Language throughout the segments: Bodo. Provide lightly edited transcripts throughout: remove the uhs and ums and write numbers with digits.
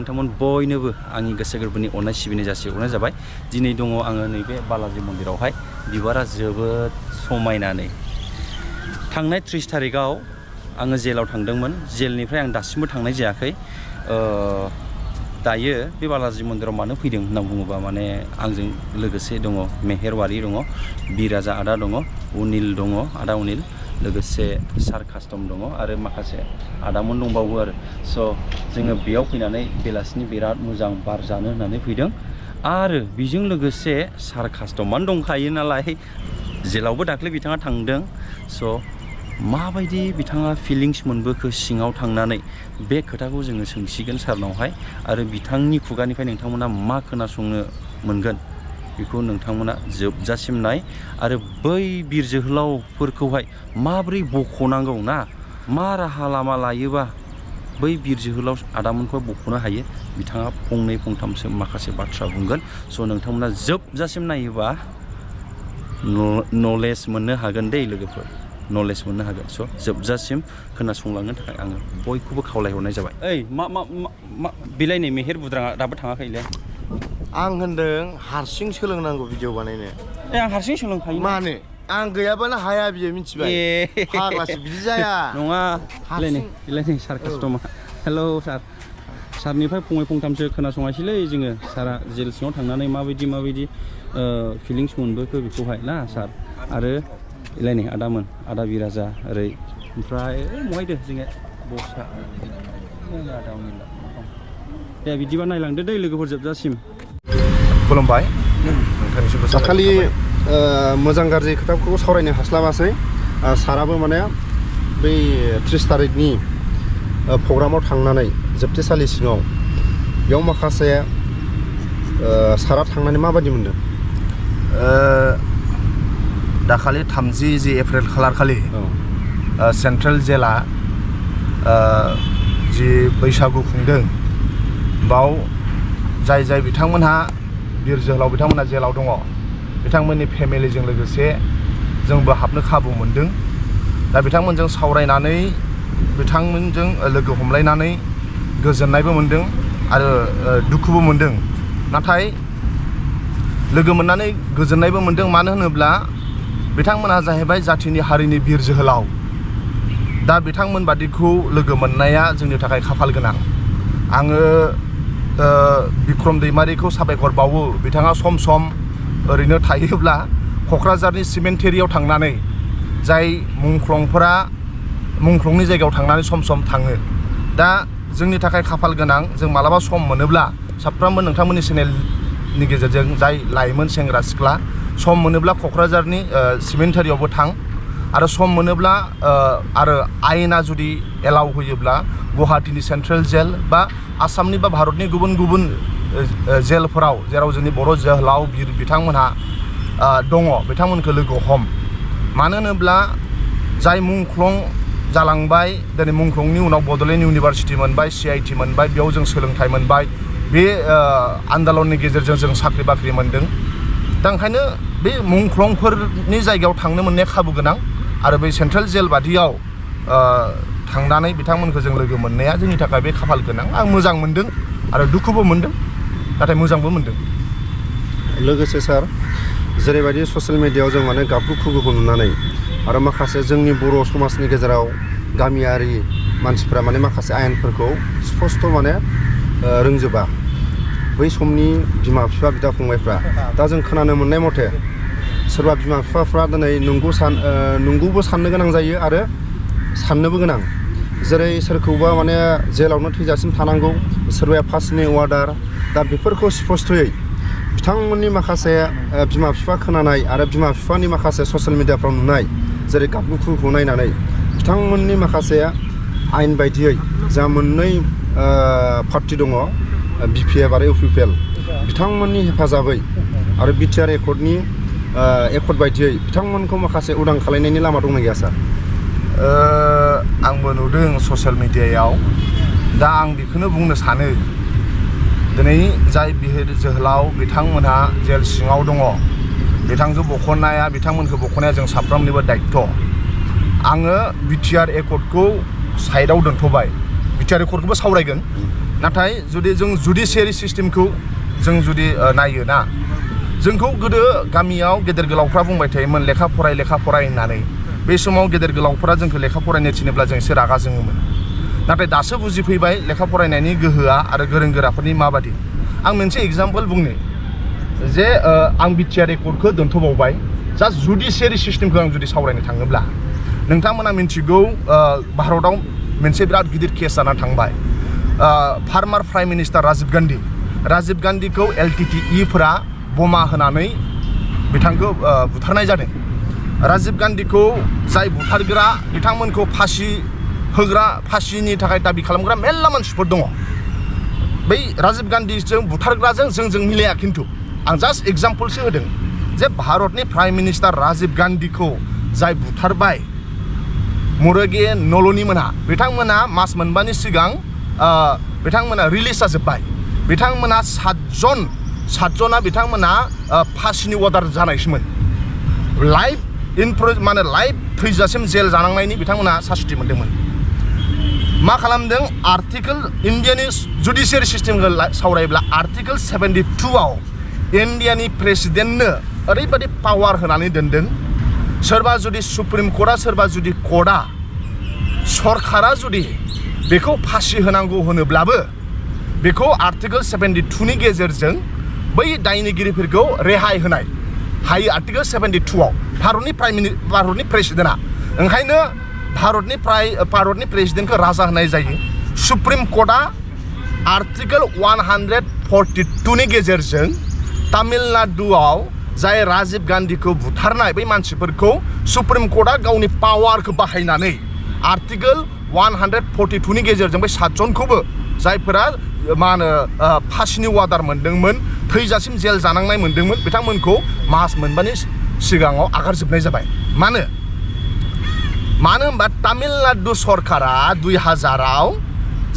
नोंथांमोन बयनोबो आंनि गोसो गोरबोनि अननाय सिबिनाय जासिहरनाय जाबाय। दिनै दङ आङो नैबे बालाजि मन्दिरावहाय बिबारा जोबोद समायनानै। थांनाय 30 तारिखआव आङो जेलाव थांदोंमोन। जेलनिफ्राय आं दासिमबो थांनाय जायाखै। दायो बे बालाजि मन्दिराव मानो फैदों होनना बुङोबा माने आंजों लोगोसे दङ मेहेरवारि दङ, बिराजा आदा दङ, उनिल दङ, आदा उनिल, लोगोसे सार कास्टम दङ आरो माखासे आदामोन दंबावो आरो। स' जोङो बेयाव फैनानै बेलासिनि बिराद मोजां बार जानो होननानै फैदों आरो बेजों लोगोसे सार कास्टमानो दंखायो नालाय जेलावबो दाख्लै बिथाङा थांदों। स' माबायदि बिथाङा फिलिंस मोनबोखो सिङाव थांनानै बे खोथाखौ जोङो सोंसिगोन सारनावहाय आरो बिथांनि खुगानिफ्राय नोंथांमोना मा खोनासंनो मोनगोन बेखौ नोंथांमोना जोबजासिम नाय आरो बै बिर जोहोलावफोरखौहाय माबोरै बख'नांगौ ना मा राहा लामा लायोबा बै बिर जोहोलाव आदामोनखौ बख'नो हायो बिथाङा फंनै फंथामसो माखासे बाथ्रा बुंगोन। स' नोंथांमोना जोबजासिम नायोबा नलेज मोननो हागोन दै लोगोफोर, नलेज मोननो हागोन। स' जोबजासिम खोनासंलांनो थाखाय आङो बयखौबो खावलायहरनाय जाबाय। ओइ मा बेलाय नै मेहेर बुद्राङा दाबो थाङाखैलै? आं होनदों हारसिं सोलोंनांगौ भिडिअ बानायनो। आं हारसिं सोलोंखायो। मानो? आं गैयाबानो हाया बियो मिथिबाय। फाग्लासो बिदि जाया। नङा बेलाय सार कास्टमा। Hello sir. सारनिफ्राय फंनै फंथामसो खोनासङासैलै जोङो। सारा जेल सिङाव थांनानै माबायदि फिलिंस मोनबोखो बेखौहाय ना सार। आरो बेलाय नै आदामोन, आदा बिराजा ओरै ओमफ्राय महायदो जोङो बसा। दे बिदिबा नायलांदो दै लोगोफोर जोबजासिम। खुलुमबाय नोंथांनिसिमबो। दाखालि मोजां गाज्रि खोथाफोरखौ सावरायनो हास्लाबासै। साराबो माने बै 30 तारिखनि प्रग्रामाव थांनानै जोबथेसालि सिङाव बेयाव माखासे सारा थांनानै माबायदि मोनदों? दाखालि 30 एप्रिल खालार खालि सेन्ट्रेल जेला जि बैसागु खुंदों बाव जाय बिथांमोनहा बिर जोहोलाव बिथांमोनहा जेलाव दङ बिथांमोननि फेमिलिजों लोगोसे जोंबो हाबनो खाबु मोनदों। दा बिथांमोनजों सावरायनानै बिथांमोनजों लोगो हमलायनानै गोजोननायबो मोनदों आरो दुखुबो मोनदों। नाथाय लोगो मोननानै गोजोननायबो मोनदों मानो होनोब्ला बिथांमोनहा जाहैबाय जाथिनि हारिनि बिर जोहोलाव। दा बिथांमोन बादिखौ लोगो मोननाया जोंनि थाखाय खाफाल गोनां। आङो बिक्रम दैमारिखौ साबायखर बावो। बिथाङा सम सम ओरैनो थायोब्ला क'क्राझारनि सिमेन्टेरियाव थांनानै जाय मुंख्लंफोरा मुंख्लंनि जायगायाव थांनानै सम सम थाङो। दा जोंनि थाखाय खाफाल गोनां जों मालाबा सम मोनोब्ला साफ्रोमबो नोंथांमोननि चेनेलनि गेजेरजों जाय लाइमोन सेंग्रा सिख्ला सम मोनोब्ला क'क्राझारनि सिमेन्टेरियावबो थां आरो सम मोनोब्ला आरो आयेना जुदि एलाउ होयोब्ला गुवाहाटीनि सेन्ट्रेल जेल बा आसामनि बा भारतनि गुबुन गुबुन जेलफोराव जेराव जोंनि बर' जोहोलाव बिर बिथांमोनहा दङ बिथांमोनखौ लोगो हम। मानो होनोब्ला जाय मुंख्लं जालांबाय दिनै मुंख्लंनि उनाव बड'लेण्ड इउनिभारसिटि मोनबाय, CIT मोनबाय, बेयाव जों सोलोंथाइ मोनबाय। बे आन्दलननि गेजेरजों जों साख्रि बाख्रि मोनदों। दा ओंखायनो बे मुंख्लंफोरनि जायगायाव थांनो मोननाया खाबु गोनां आरो बै सेन्ट्रेल जेल बादियाव थांनानै बिथांमोनखौ जों लोगो मोननाया जोंनि थाखाय बे खाफाल गोनां। आं मोजां मोनदों आरो दुखुबो मोनदों नाथाय मोजांबो मोनदों। लोगोसे सार जेरैबायदि ससियेल मिडियायाव जों माने गाबगु खुगुखौ नुनानै आरो माखासे जोंनि बर' समाजनि गेजेराव गामियारि मानसिफ्रा माने माखासे आयेनफोरखौ स्पस्ट' माने रोंजोबा बै समनि बिमा बिफा बिदा फंबायफ्रा। दा जों खोनानो मोननाय मथे सोरबा बिमा बिफाफ्रा दिनै नंगौबो साननो गोनां जायो आरो साननोबो गोनां। जेरै सोरखौबा माने जेलावनो थैजासिम थानांगौ, सोरबाया फासिनि अर्डार। दा बेफोरखौ स्पस्थ'यै बिथांमोननि माखासे बिमा बिफा खोनानाय आरो बिमा बिफानि माखासे ससियेल मिडियाफ्राव नुनाय जेरै गाबगुखुखौ नायनानै बिथांमोननि माखासे आयेन बायदियै जा मोननै पार्टि दङ BPF आरो UPPL बिथांमोननि हेफाजाबै आरो BTR एकर्डनि एकर्ड बायदियै बिथांमोनखौ माखासे उदां खालामनायनि लामा दंना गैया सार? आंबो नुदों ससियेल मिडियायाव। दा आं बेखौनो बुंनो सानो दिनै जाय बिर जोहोलाव बिथांमोनहा जेल सिङाव दङ बिथांखौ बख'नाया जों साफ्रोमनिबो दायित्व। आङो BTR एकर्डखौ साइडआव दोनथ'बाय। BTR एकर्डखौबो सावरायगोन नाथाय जुदि जों जुडिसियारि सिस्टेमखौ जों जुदि नायोना जोंखौ गोदो गामियाव गेदेर गोलावफ्रा बुंबाय थायोमोन लेखा फराय होननानै बे समाव गेदेर गोलावफ्रा जोंखौ लेखा फरायनो थिनोब्ला जों एसे रागा जोङोमोन नाथाय दासो बुजिफैबाय लेखा फरायनायनि गोहोआ आरो गोरों गोराफोरनि माबादि आं मोनसे एग्जाम्पल बुंनि जे आं बिटिआर रेकर्डखौ दोनथ'बावबाय जास्ट जुडिसियारि सिस्टेमखौ आं जुदि सावरायनो थाङोब्ला नोंथांमोना मिन्थिगौ भारताव मोनसे बिराद गिदिर केस जाना थांबाय फार्मार प्राइम मिनिस्टार राजीव गान्धीखौ LTTE फोरा बमा होनानै बिथांखौ बुथारनाय जादों राजीव गान्धीखौ जाय बुथारग्रा बिथांमोनखौ फासि होग्रा फासिनि थाखाय दाबि खालामग्रा मेल्ला मानसिफोर दङ बै राजीव गान्धीजों बुथारग्राजों जोंजों मिलाया खिन्थु आं जास्ट एग्जाम्पलसो होदों जे भारतनि प्राइम मिनिस्टार राजीव गान्धीखौ जाय बुथारबाय मुरुगे नल'नि मोनहा बिथांमोना मास मोनबानि सिगां बिथांमोना रिलिज जाजोब्बाय बिथांमोना सातजना बिथांमोना फासिनि अर्डार जानायसोमोन लाइफ थैजासिम जेल जानांनायनि बिथांमोना सासुथि मोन्दोंमोन मा खालामदों आर्टिकेल इन्डियानि जुडिसियारि सिस्टेमखौ सावरायोब्ला आर्टिकेल 72 आव इन्डियानि प्रेसिडेन्टनो ओरैबायदि पावार होनानै दोनदों सोरबा जुदि सुप्रिम कर्टआ सोरबा जुदि कर्टआ सरकारा जुदि बेखौ फासि होनांगौ होनोब्लाबो बेखौ आर्टिकेल 72 नि गेजेरजों बै दायनिगिरिफोरखौ रेहाय होनाय हायो आर्टिकेल 72 आव भारतनि प्रेसिडेन्टआ ओंखायनो भारतनि प्रेसिडेन्टखौ राजा होनाय जायो सुप्रिम कर्टआ आर्टिकेल 142 नि गेजेरजों तामिलनाडुआव जाय राजीव गान्धीखौ बुथारनाय बै मानसिफोरखौ सुप्रिम कर्टआ गावनि पावारखौ बाहायनानै आर्टिकेल 142 नि गेजेरजों बै सातजनखौबो जायफोरा मा होनो फासिनि अर्डार मोन्दोंमोन थैजासिम जेल जानांनाय मोन्दोंमोन बिथांमोनखौ मास मोनबानि सिगाङाव आगारजोबनाय जाबाय मानो होनबा तामिलनाडु सरकारा 2000 आव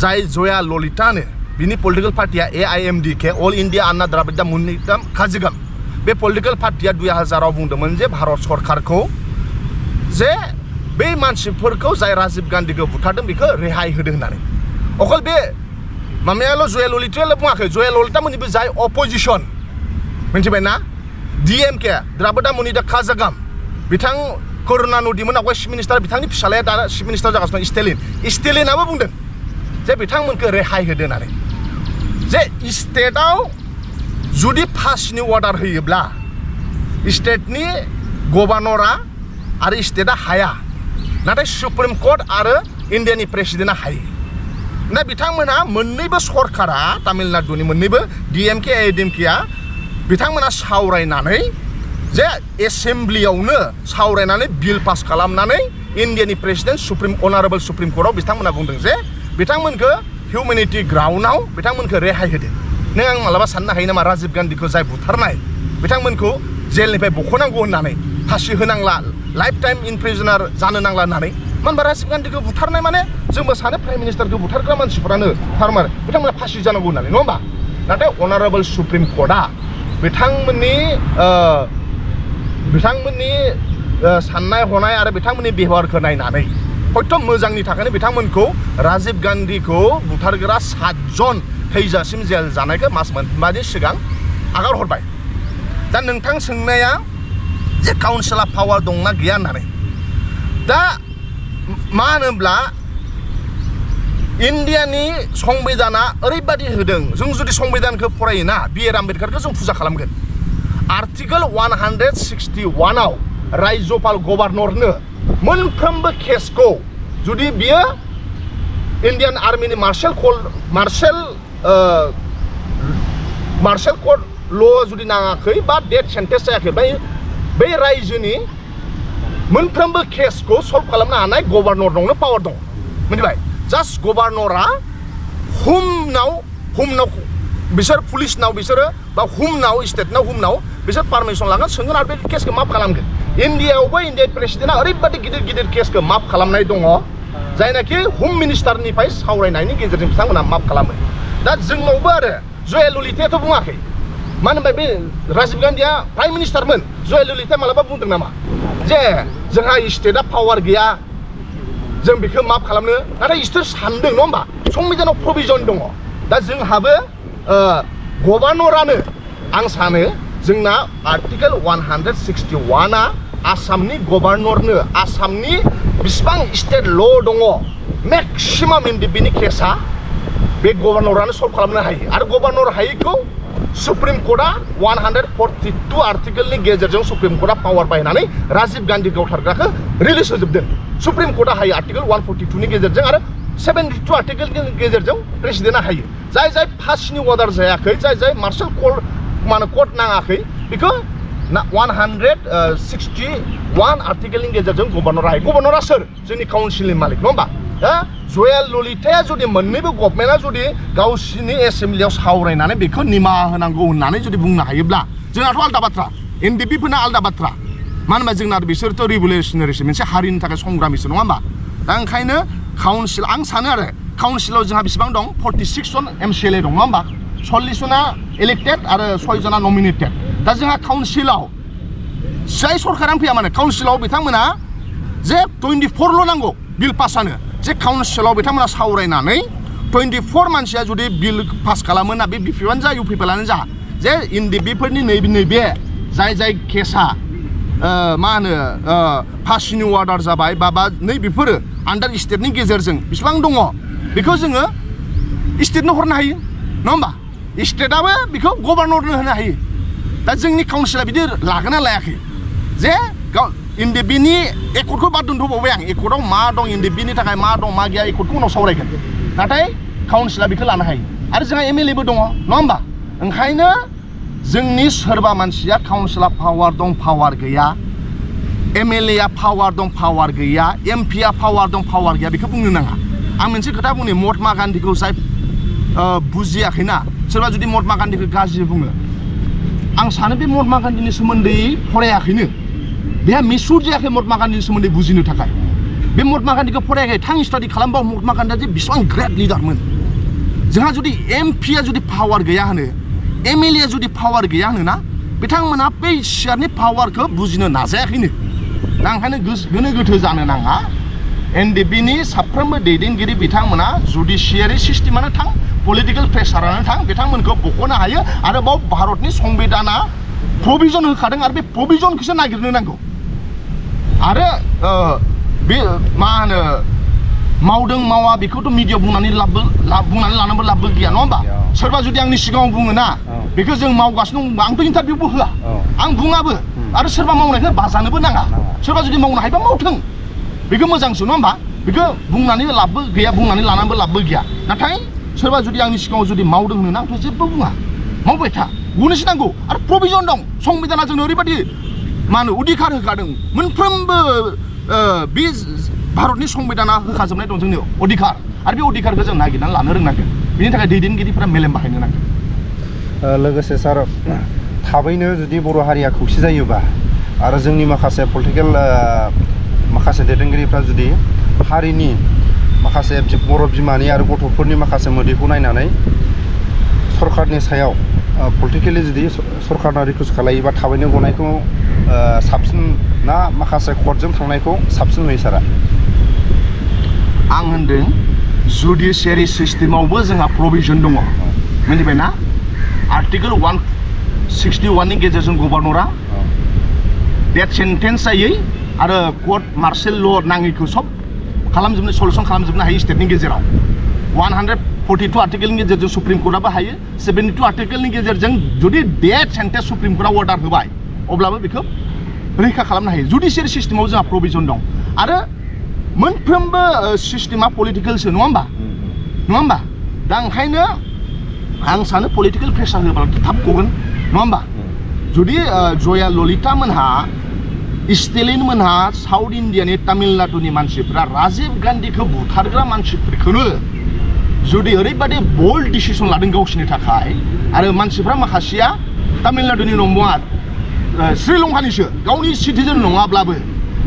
जाय जया ललितानो बिनि पलिटिकल पार्टिया AIMDK अल इन्डिया आन्ना द्राबिड़ मुन्नेत्रम काझगम बे पलिटिकल पार्टिया 2000 आव बुंदोंमोन जे भारत सरकारखौ जे बै मानसिफोरखौ जाय राजीव गान्धीखौ बुथारदों बेखौ रेहाय होदों होननानै अकल बे मामायाल' जया ललितायाल' बुङाखै जया ललिता मोननिबो जाय अपोजिशन मिन्थिबाय ना DMK द्राबिड़ मुन्नेत्र काझगम बिथां करुणानिधिमोन आवगाय चिफ मिनिस्टार बिथांनि फिसालाया दा चिफ मिनिस्टार जागासिनो स्टेलिनाबो बुंदों जे बिथांमोनखौ रेहाय होदों होननानै जे स्टेटआव जुदि फासिनि अर्डार होयोब्ला स्टेटनि गभर्नरा आरो स्टेटआ हाया नाथाय सुप्रिम कर्ट आरो इन्डियानि प्रेसिडेन्टआ हायो दा बिथांमोना मोननैबो सरकारा तामिलनाडुनि मोननैबो DMK AIMDKआ बिथांमोना सावरायनानै जे एसेम्ब्लियावनो सावरायनानै बिल पास खालामनानै इन्डियानि प्रेसिडेन्ट अनारेबल सुप्रिम कर्टआव बिथांमोना बुंदों जे बिथांमोनखौ हिउमेनिटी ग्राउन्डआव बिथांमोनखौ रेहाय होदों नों आं मालाबा साननो हायो नामा राजीव गान्धीखौ जाय बुथारनाय बिथांमोनखौ जेलनिफ्राय बख'नांगौ होननानै फासि होनांला लाइफ टाइम इनप्रिजनार जानो नांला होननानै मानो होनबा राजीव गान्धीखौ बुथारनाय माने जोंबो सानो प्राइम मिनिस्टारखौ बुथारग्रा मानसिफोरानो फार्मार बिथांमोना फासि जानांगौ होननानै नङा होमबा नाथाय अनारेबल सुप्रिम कर्टआ बिथांमोननि साननाय हनाय आरो बिथांमोननि बेबहारखौ नायनानै हयथ' मोजांनि थाखायनो बिथांमोनखौ राजीव गान्धीखौ बुथारग्रा 7 जन थैजासिम जेल जानायखौ मास मोनबानि सिगां आगार हरबाय दा नोंथां सोंनाया जे काउन्सिला पावार दंना गैया होननानै दा मा होनोब्ला इन्डियानि संबिधाना ओरैबादि होदों जों जुदि संबिधानखौ फरायोना B.R. आम्बेडकारखौ जों फुजा खालामगोन आर्टिकेल 161 आव राज्यपाल गभर्नरनो मोनफ्रोमबो केसखौ जुदि बियो इन्डियान आर्मिनि मार्शेल कर्ट ल' जुदि नाङाखै बा डेथ सेन्टेन्स जायाखै बै रायजोनि मोनफ्रोमबो केसखौ सल्भ खालामनो हानाय गभर्नरनावनो पावार दं मिथिबाय जास्ट गभर्नरा हुमनाव बिसोर पुलिसनाव बिसोरो बा हुमनाव स्टेटनाव बिसोर पारमिसन लागोन सोंगोन आरो बे केसखौ माफ खालामगोन इन्डियायावबो इन्डियान प्रेसिडेन्टआ ओरैबायदि गिदिर केसखौ माफ खालामनाय दङ जायनाखि हम मिनिस्टारनिफ्राय सावरायनायनि गेजेरजों बिथांमोना माफ खालामो दा जोंनावबो आरो जया ललितायाथ' बुङाखै मानो होनबा बे राजीव गान्धीया प्राइम मिनिस्टारमोन जया ललिताया मालाबा बुंदों नामा जे जोंहा स्टेटआ पावार गैया जों बेखौ माफ खालामनो नाथाय इसोर सानदों नङा होमबा संबिधानाव प्रभिजन दङ दा जोंहाबो गभर्नरानो आं सानो जोंना आर्टिकेल 161आ आसामनि गभर्नरनो आसामनि बिसिबां स्टेट ल' दङ मेक्सिमाम बिनि केसा बे गभर्नरानो सल्भ खालामनो हायो आरो गभर्नर हायैखौ सुप्रिम कर्टआ 142 आर्टिकेलनि गेजेरजों सुप्रिम कर्टआ पावार बाहायनानै राजीव गान्धी गावथारग्राखौ रिलिज होजोबदों सुप्रिम कर्टआ हायो आर्टिकेल 142 नि गेजेरजों आरो 72 आर्टिकेलनि गेजेरजों प्रेसिडेन्टआ हायो जाय जाय फार्स्टनि अर्डार जायाखै जाय मार्शल कोर्ट नाङाखै बेखौ 161 आर्टिकेलनि गेजेरजों गभर्नरा हायो गभर्नरा सोर जोंनि काउन्सिलनि मालिक नङा होमबा जयललिताया जुदि मोननैबो गभर्नमेन्टआ जुदि गावसिनि एसेम्ब्लियाव सावरायनानै बेखौ निमाहा होनांगौ होननानै जुदि बुंनो हायोब्ला जोंनाथ' आलदा बाथ्रा एनडिपिफोरना आलदा बाथ्रा मानो होनबा जोंना बिसोरथ' रिभलिउसनारिसो मोनसे हारिनि थाखाय संग्रामिसो नङा होमबा दा ओंखायनो काउन्सिल आं सानो आरो काउन्सिलाव जोंहा बेसेबां दं 46 जन MCLA दं नङा होमबा 40 जना इलेक्टेड आरो 6 जना नमिनेटेड दा जोंहा काउन्सिलाव जाय सरकारानो फैया माने काउन्सिलाव बिथांमोना जे 24ल' नांगौ बिल पास जानो जे काउन्सिलाव बिथांमोना सावरायनानै 24 मानसिया जुदि बिल पास खालामो ना बे बिपिआनो जा इउपिपिएलआनो जा जे एनडिपिफोरनि नैबे जाय केसा मा होनो फार्स्टनि अर्डार जाबाय बा नै बेफोरो आन्डार स्टेटनि गेजेरजों बेसेबां दङ बेखौ जोङो स्टेटनो हरनो हायो नङा होमबा स्टेटआबो बेखौ गभर्नरनो होनो हायो दा जोंनि काउन्सिला बिदि लागोन ना लायाखै जे एनडिपिनि एकर्डखौ बाद दोनथ'बावबाय आं एकर्डआव मा दं एनडिपिनि थाखाय मा दं मा गैया एकर्डखौ उनाव सावरायगोन नाथाय काउन्सिला बेखौ लानो हायो आरो जोंहा MLA बो दङ नङा होमबा ओंखायनो जोंनि सोरबा मानसिया काउन्सिला पावार दं पावार गैया MLA आ पावार दं पावार गैया MP आ पावार दं पावार गैया बेखौ बुंनो नाङा आं मोनसे खोथा बुंनि महात्मा गान्धीखौ जाय बुजियाखैना सोरबा जुदि महात्मा गान्धीखौ गाज्रि बुङो आं सानो बे महात्मा गान्धीनि सोमोन्दै फरायाखैनो बेहा मिसुर जायाखै महात्मा गान्धीनि सोमोन्दै बुजिनो थाखाय बे महात्मा गान्धीखौ फरायाखै थां स्टाडि खालामबा महात्मा गान्धीया जे बेसेबां ग्रेट लिडारमोन जोंहा जुदि MP आ जुदि पावार गैया होनो MLA आ जुदि पावार गैया होनो ना बिथांमोना बै सियारनि पावारखौ बुजिनो नाजायाखैनो दा ओंखायनो गोनो गोथो जानो नाङा एनडिपिनि साफ्रोमबो दैदेनगिरि बिथांमोना जुडिशियारि सिस्टेमानो थां पलिटिकेल प्रेसारानो थां बिथांमोनखौ बख'नो हायो आरो बाव भारतनि संबिधाना प्रभिजन होखादों आरो बे प्रभिजनखौसो नागिरनो नांगौ आरो बे मा होनो मावदों मावा बेखौथ' मिडियायाव बुंनानै लानांगौ लाबबो गैया नङा होमबा सोरबा जुदि आंनि सिगाङाव बुङो ना बेखौ जों मावगासिनो दं आंथ' इन्टारभिउबो होआ आं बुङाबो आरो सोरबा मावनायखौ बाजानोबो नाङा सोरबा जुदि मावनो हायोबा मावथों बेखौ मोजांसो नङा होमबा बेखौ बुंनानै लाबबो गैया बुंनानै लानांगौ लाबबो गैया नाथाय सोरबा जुदि आंनि सिगाङाव जुदि मावदों होनो आंथ' जेबो बुङा मावबाय था बुंनोसो नांगौ आरो प्रभिजन दं संबिधाना जोंनो ओरैबायदि मा होनो अधिकार होखादों मोनफ्रोमबो बे भारतनि संबिधाना होखाजोबनाय दं जोंनि अधिकार आरो बे अधिकारखौ जों नागिरनानै लानो रोंनांगोन बेनि थाखाय दैदेनगिरिफोरा मेलेम बाहायनो नांगोन लोगोसे सार थाबैनो जुदि बर' हारिया खौसे जायोबा आरो जोंनि माखासे पलिटिकेल माखासे दैदेनगिरिफ्रा जुदि हारिनि माखासे बर' बिमानि आरो गथ'फोरनि माखासे मोदैखौ नायनानै सरकारनि सायाव पलिटिकेलि जुदि सरकारना रिकुवेस्ट खालायोबा थाबैनो गनायखौ साबसिन ना माखासे कर्टजों थांनायखौ साबसिन नुयो सारा आं होनदों जुडिशियारि सिस्टेमावबो जोंहा प्रभिजन दङ मिथिबाय ना आर्टिकेल 161 नि गेजेरजों गभर्नरा डेथ सेन्टेन्स जायै आरो कर्ट मार्शेल ल' नाङैखौ सब खालामजोबनो सल्युसन खालामजोबनो हायो स्टेटनि गेजेराव 142 आर्टिकेलनि गेजेरजों सुप्रिम कर्टआबो हायो 72 आर्टिकेलनि गेजेरजों जुदि डेथ सेन्टेन्स सुप्रिम कर्टआ अर्डार होबाय अब्लाबो बेखौ रैखा खालामनो हायो जुडिशियारि सिस्टेमाव जोंहा प्रभिजन दं आरो मोनफ्रोमबो सिस्टेमा पलिटिकेलसो नङा होमबा दा ओंखायनो आं सानो पलिटिकेल प्रेसार होब्लाथ' थाब गगोन नङा होमबा जुदि जयाललिता मोनहा स्टेलिन मोनहा साउथ इन्डियानि तामिलनाडुनि मानसिफ्रा राजीव गान्धीखौ बुथारग्रा मानसिफोरखौनो जुदि ओरैबायदि बोल्ड डिसिसन लादों गावसिनि थाखाय आरो मानसिफ्रा माखासेया तामिलनाडुनि नङा श्रीलंकानिसो गावनि सिटिजेन नङाब्लाबो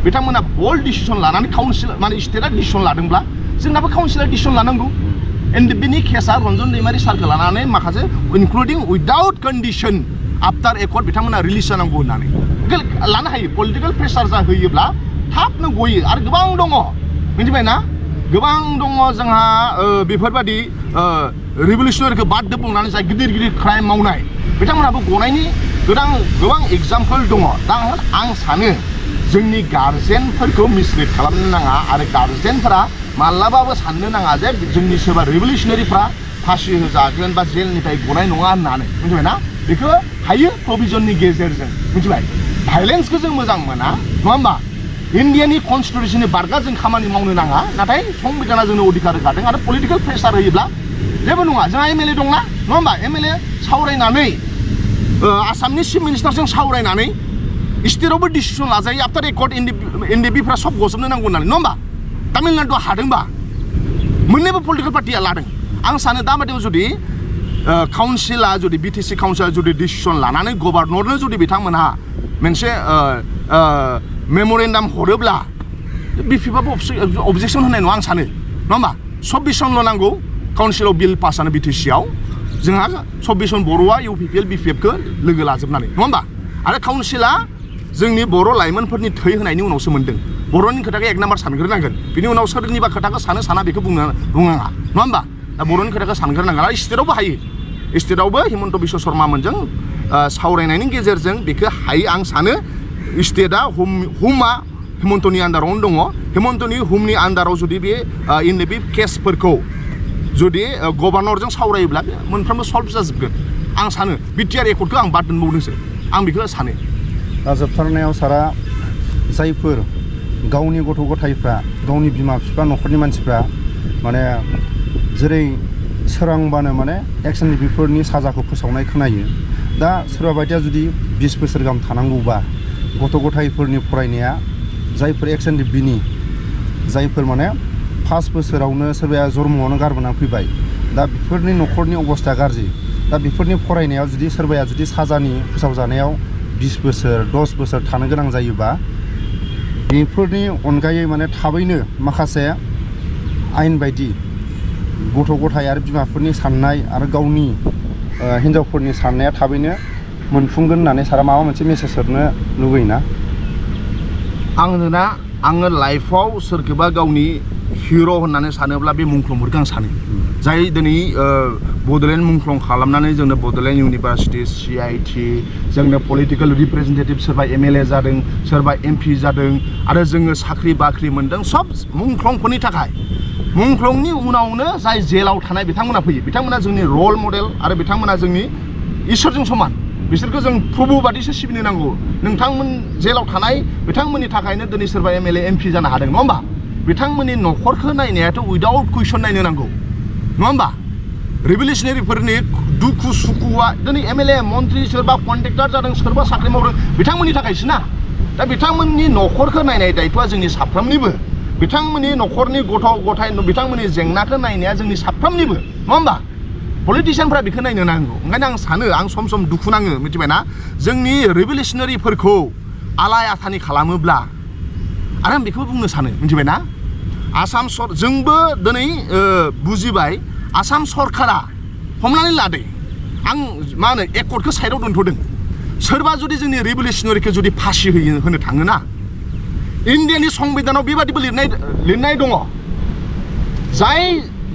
बिथांमोना बोल्ड डिसिसन लानानै काउन्सिल माने स्टेटआ डिसिसन लादोंब्ला जोंनाबो काउन्सिला डिसिसन लानांगौ एनडिपिनि केसा रन्जन दैमारि सारखौ लानानै माखासे including without condition after accord बिथांमोना रिलिज जानांगौ होननानै लानो हायो पलिटिकेल प्रेसार होयोब्ला थाबनो गयो आरो गोबां दङ मिथिबाय ना गोबां दङ जोंहा बेफोरबायदि रिभलिउसनारिखौ बाददो बुंनानै जाय गिदिर गिदिर क्राइम मावनाय बिथांमोनहाबो गनायनि गोबां एग्जाम्पल दङ दा आं सानो जोंनि गार्जेनफोरखौ मिसलिड खालामनो नाङा आरो गार्जेनफोरा माब्लाबाबो साननो नाङा जे जोंनि सोरबा रिभलिउसनारिफ्रा फासि होजागोन बा जेलनिफ्राय गनाय नङा होननानै मिथिबाय ना बेखौ हायो प्रभिजननि गेजेरजों मिथिबाय भाइलेन्सखौ जों मोजां मोना नङा होमबा इन्डियानि कनस्टिटिउसननि बारगा जों खामानि मावनो नाङा नाथाय संबिधाना जोंनो अधिकार होखादों आरो पलिटिकेल प्रेसार होयोब्ला जेबो नङा जोंहा एमएलए दंना नङा होमबा एमएलए सावरायनानै आसामनि चिफ मिनिस्टारजों सावरायनानै स्टेटआवबो डिसिसन लाजायो आफ्टार एकर्ड एनडिबिफ्रा सब गजबनो नांगौ होननानै नङा होमबा तामिलनाडुआ हादोंबा मोननैबो पलिटिकेल पार्टिया लादों आं सानो दाबादियाव जुदि काउन्सिला जुदि बिटिसि काउन्सिला जुदि डिसिसन लानानै गभर्नरनो जुदि बिथांमोनहा मोनसे मेम'रेन्डाम हरोब्ला बिपिएफआबो अबजेक्सन होनाय नङा आं सानो नङा होमबा 24 जनल' नांगौ काउन्सिलाव बिल पास जानो बिटिसिआव जोंहा 24 जन बर'आ इउपिपिएल बिपिएफखौ लोगो लाजोबनानै नङा होमबा आरो काउन्सिला जोंनि बर' लाइमोनफोरनि थै होनायनि उनावसो मोन्दों बर'नि खोथाखौ एक नाम्बार सानग्रोनांगोन बिनि उनाव सोरनिबा खोथाखौ साना बेखौ बुंनाङा नङा होमबा दा बर'नि खोथाखौ सानग्रोनांगोन आरो स्टेटआवबो हायो स्टेटआवबो हिमन्त बिश्व शर्मामोनजों सावरायनायनि गेजेरजों बेखौ हायो आं सानो स्टेटआ हुमा हिमन्तनि आन्दारावनो दङ हिमन्तनि हुमनि आन्दाराव जुदि बे बे केसफोरखौ जुदि गभर्नरजों सावरायोब्ला मोनफ्रोमबो सल्भ जाजोबगोन आं सानो बिटिआर एकर्डखौ आं बाद दोनबावदोंसो आं बेखौ सानो दा जोबथारनायाव सारा जायफोर गावनि गथ' गथायफ्रा गावनि बिमा बिफा न'खरनि मानसिफ्रा माने जेरै सोरांबानो माने एक्स एनडिबिफोरनि साजाखौ फोसावनाय खोनायो दा सोरबा बायदिया जुदि 20 बोसोर गाहाम थानांगौबा गथ' गथायफोरनि फरायनाया जायफोर एक्स एनडिबिनि जायफोर माने 5 बोसोरावनो सोरबाया जन्मआवनो गारबोनानै फैबाय दा बेफोरनि न'खरनि अबस्था गाज्रि दा बेफोरनि फरायनायाव जुदि सोरबाया जुदि साजानि फोसावजानायाव 20 बोसोर 10 बोसोर थानो गोनां जायोबा बेफोरनि अनगायै माने थाबैनो माखासे आयेन बायदि गथ' गथाय आरो बिमाफोरनि साननाय आरो गावनि हिन्जावफोरनि साननाया थाबैनो मोनफुंगोन होननानै सारा माबा मोनसे मेसेज हरनो लुगैयोना आङो लाइफआव सोरखौबा गावनि हिर' होननानै सानोब्ला बे मुंख्लंफोरखौ आं सानो जाय दिनै बड'लेण्ड मुंख्लं खालामनानै जोंनो बड'लेण्ड इउनिभार्सिटि CIT जोंनो पलिटिकेल रिप्रेजेन्टेटिभ सोरबा MLA जादों सोरबा MP जादों आरो जोङो साख्रि बाख्रि मोन्दों सब मुंख्लंफोरनि थाखाय मुंख्लंनि उनावनो जाय जेलाव थानाय बिथांमोना फैयो बिथांमोना जोंनि रल मडेल आरो बिथांमोना जोंनि इसोरजों समान बिसोरखौ जों प्रभु बादिसो सिबिनो नांगौ नोंथांमोन जेलाव थानाय बिथांमोननि थाखायनो दिनै सोरबा MLA MP जानो हादों नङा होमबा बिथांमोननि न'खरखौ नायनायाथ' उइदाउट कुइसन नायनो नांगौ नङा होमबा रिभलिउसनारिफोरनि दुखु सुखुआ दिनै MLA मन्त्रि सोरबा कन्ट्रेक्टर जादों सोरबा साख्रि मावदों बिथांमोननि थाखायसो ना दा बिथांमोननि न'खरखौ नायनाय दायथ'आ जोंनि साफ्रोमनिबो बिथांमोननि न'खरनि गथ' गथाय बिथांमोननि जेंनाखौ नायनाया जोंनि साफ्रोमनिबो नङा होमबा पलिटिशियानफ्रा बेखौ नायनो नांगौ ओंखायनो आं सानो आं सम सम दुखु नाङो मिथिबायना जोंनि रिभलिउसनारिफोरखौ आलाय आथानि खालामोब्ला आरो आं बेखौबो बुंनो सानो मिथिबायना आसाम जोंबो दिनै बुजिबाय आसाम सरकारा हमनानै लादो आं मा होनो एकर्डखौ साइडआव दोनथ'दों सोरबा जुदि जोंनि रिभलिउसनारिखौ जुदि फासि होनो थाङोना इन्डियानि संबिधानाव बेबादिबो लिरनाय दङ जाय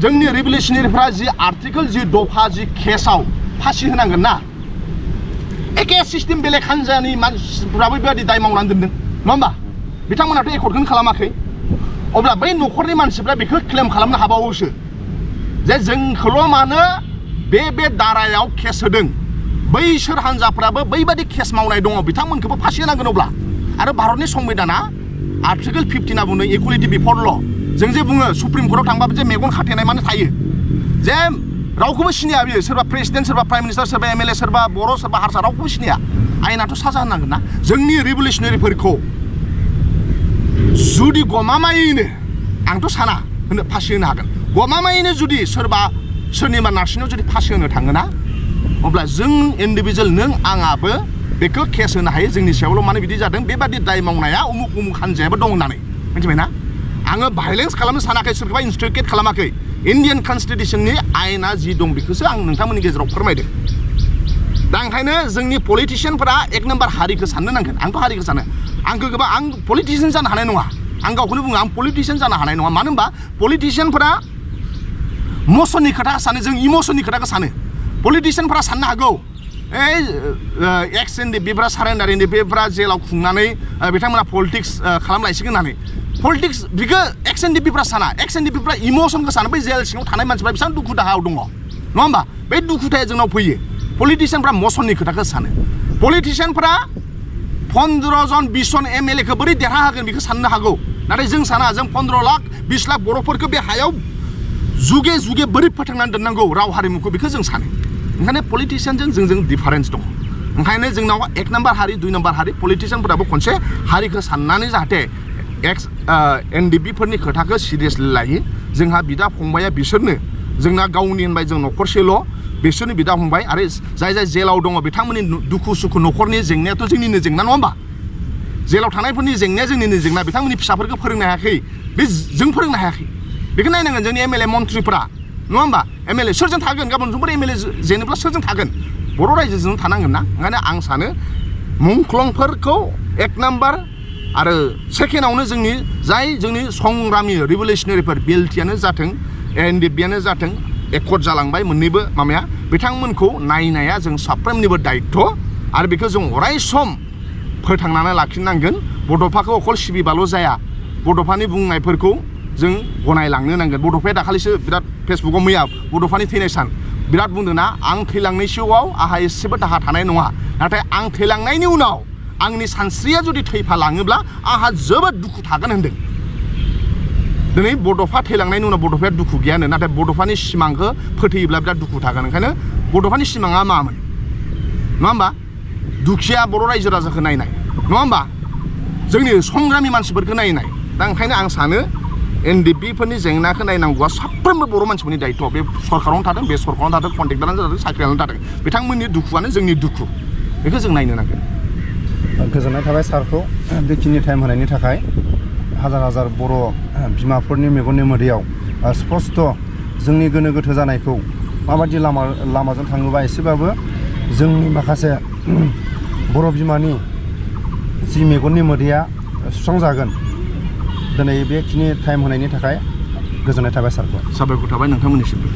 जोंनि रिभलिउसनारिफ्रा जि आर्टिकेल जि दफा जि केसाव फासि होनांगोन ना एखे सिस्टेम बेलेग हान्जानि मानसिफ्राबो बेबादि दाय मावनानै दोनदों नङा होमबा बिथांमोनाथ' एकर्डखौनो खालामाखै अब्ला बै न'खरनि मानसिफ्रा बेखौ क्लेम खालामनो हाबावोसो जे जोंखौल' मानो बे दारायाव केस होदों बैसोर हान्जाफ्राबो बैबादि केस मावनाय दङ बिथांमोनखौबो फासि होनांगोन अब्ला आरो भारतनि संबिधाना आर्टिकेल 15 आ बुंदों इकुवेलिटि बिफर ल जों जे बुङो सुप्रिम कर्टआव थांबाबो जे मेगन खाथेनाय मानो थायो जे रावखौबो सिनाया बियो सोरबा प्रेसिडेन्ट सोरबा प्राइम मिनिस्टार सोरबा MLA सोरबा बर' सोरबा हारसा रावखौबो सिनाया आयेनाथ' साजा होनांगोन ना जोंनि रिभलिउसनारिफोरखौ जुदि गमामायैनो आंथ' साना होनो फासि होनो हागोन गमामायैनो जुदि सोरनिबा नारसिननायाव जुदि फासि होनो थाङोना अब्ला जों इन्डिभिजुवेल नों आंहाबो बेखौ केस होनो हायो जोंनि सायावल' मानो बिदि जादों बेबादि दाय मावनाया उमुक हान्जायाबो दं होननानै मिथिबायना आङो भाइलेन्स खालामनो सानाखै सोरखौबा इन्स्टिगेट खालामाखै इन्डियान कनस्टिटिउसननि आयेना जि दं बेखौसो आं नोंथांमोननि गेजेराव फोरमायदों दा ओंखायनो जोंनि पलिटिशियानफोरा एक नाम्बार हारिखौ साननो नांगोन आंथ' हारिखौ सानो आं पलिटिशियान जानो हानाय नङा आं गावखौनो बुङो आं पलिटिशियान जानो हानाय नङा मानो होनबा पलिटिशियानफोरा मोसननि खोथा सानो जों इमोसननि खोथाखौ सानो पलिटिशियानफोरा साननो हागौ एक्स एनडिपिफ्रा सारेन्डार एनडिपिफ्रा जेलाव खुंनानै बिथांमोना पलिटिक्स खालामलायसिगोन होननानै पलिटिक्स बिखौ एक्स एनडिपिफ्रा साना एक्स एनडिपिफ्रा इमोसनखौ सानो बै जेल सिङाव थानाय मानसिफ्रा बेसेबां दुखु दाहायाव दङ नङा होमबा बे दुखुथाया जोंनाव फैयो पलिटिशियानफ्रा मोसननि खोथाखौ सानो पलिटिशियानफ्रा 15 जन 20 जन एमएलए खौ बोरै देरहा होगोन बेखौ साननो हागौ नाथाय जों साना जों 15 लाख 20 लाख बर'फोरखौ बे हायाव जुगे जुगे बोरै फोथांनानै दोननांगौ राव हारिमुखौ बेखौ जों सानो ओंखायनो पलिटिशियानजों जोंजों डिफारेन्स दङ ओंखायनो जोंनाव 1 नाम्बार हारि 2 नाम्बार हारि पलिटिशियानफोराबो खनसे हारिखौ साननानै जाहाथे एक्स एनडिपिफोरनि खोथाखौ सिरियासलि लायो जोंहा बिदा फंबाया बिसोरनो जोंना गावनि होनबाय जों न'खरसेल' बिसोरनि बिदा फंबाय आरो जाय जाय जेलाव दङ बिथांमोननि दुखु सुखु न'खरनि जेंनायाथ' जोंनिनो जेंना नङा होमबा जेलाव थानायफोरनि जेंनाया जोंनिनो जेंना बिथांमोननि फिसाफोरखौ फोरोंनो हायाखै बे जों फोरोंनो हायाखै बेखौ नायनांगोन जोंनि एमएलए मन्थ्रिफोरा नङा होमबा एमएलए सोरजों थागोन गाबोन समफोर एमएलए जेनोब्ला सोरजों थागोन बर' रायजोजों थानांगोन ना ओंखायनो आं सानो मुंख्लंफोरखौ 1 नाम्बार आरो सेकेन्डआवनो जोंनि संग्रामि रिभलिउसनारिफोर बिएलटिआनो जाथों एनडिपिआनो जाथों एकर्ड जालांबाय मोननैबो माबाया बिथांमोनखौ नायनाया जों साफ्रोमनिबो दायित्व आरो बेखौ जों अराय सम फोथांनानै लाखिनांगोन बड'फाखौ अकल सिबिबाल' जाया बड'फानि बुंनायफोरखौ जों गनायलांनो नांगोन बड'फाया दाखालिसो बिराद फेसबुकआव मैया बड'फानि थैनाय सान बिराद बुंदों ना आं थैलांनाय सिगाङाव आंहा एसेबो दाहा थानाय नङा नाथाय आं थैलांनायनि उनाव आंनि सानस्रिया जुदि थैफालाङोब्ला आंहा जोबोद दुखु थागोन होनदों दिनै बड'फा थैलांनायनि उनाव बड'फाया दुखु गैयानो नाथाय बड'फानि सिमांखौ फोथैयोब्ला बिराद दुखु थागोन ओंखायनो बड'फानि सिमाङा मामोन नङा होमबा दुखिया बर' रायजो राजाखौ नायनाय नङा होमबा जोंनि संग्रामि मानसिफोरखौ नायनाय दा ओंखायनो आं सानो एनडिपिफोरनि जेंनाखौ नायनांगौआ साफ्रोमबो बर' मानसिफोरनि दायित्व बे सरकारावनो थादों बे सरकारावनो थादों कन्ट्रेक्टरानो जादों साख्रियानो थादों बिथांमोननि दुखुआनो जोंनि दुखु बेखौ जों नायनो नांगोन गोजोननाय थाबाय सारखौ बेखिनि टाइम होनायनि थाखाय हाजार हाजार बर' बिमाफोरनि मेगननि मोदैयाव स्पष्ट जोंनि गोनो गोथो जानायखौ माबायदि लामाजों थाङोबा एसेबाबो जोंनि माखासे बर' बिमानि जि मेगननि मोदैया सुस्रांजागोन दिनै बेखिनि टाइम होनायनि थाखाय गोजोननाय थाबाय सारखौ साबायखर थाबाय नोंथांमोननिसिमबो